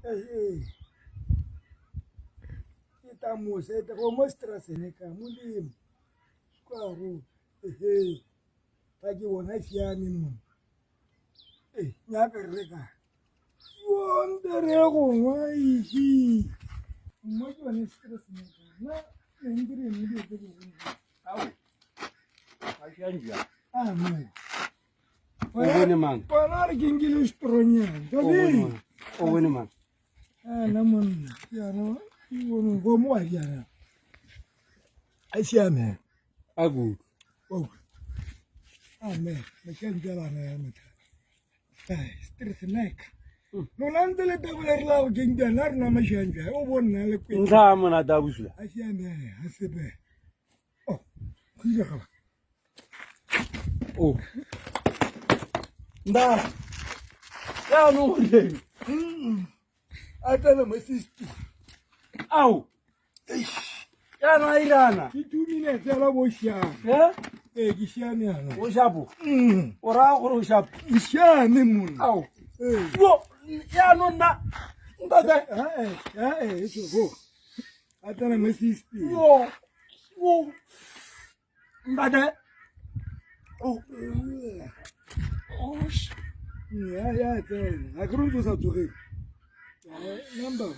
Ee, ke ta mose te go mo strasene ka molemo square ehe fa ke bona siame mo ee nyaka re ka yontere gongwe ihi mo ke yone strasene ka na ne nkire ne di tse bogolo Ao. Ga ke a mo O bone mang? Bona re ke nkile setronyana. O bone mang? O bone mang? Ana monna, yana ke bone go mo wa yana. A siame. A ku. Oh. Amen. Me ke ntse bana ya motho. Ai, stress neck. Lona ntse le tabola re la go ke ntse na rena mashanja. O bona le kwe. Ntlha monate a bosula. A siame, ha sepe. Oh, go ile ga. Oh. Nda. Jaanong go rileng? A tsena mo system. Ao. Jaanong a irana. Ke 2 minutes fela bo siame. Eh? Ee, ke siame yana. O shapo. O raya gore o shapo. Ke siame monna. Ao. Ee. Yo, jaanong nna. Ntate. Eh, eh, eh, e go. A tsena mo system. Yo. Yo. Ntate. Oh. Oh. Ya ya tsena. Ha ke re ntse o sa tsogele. Number.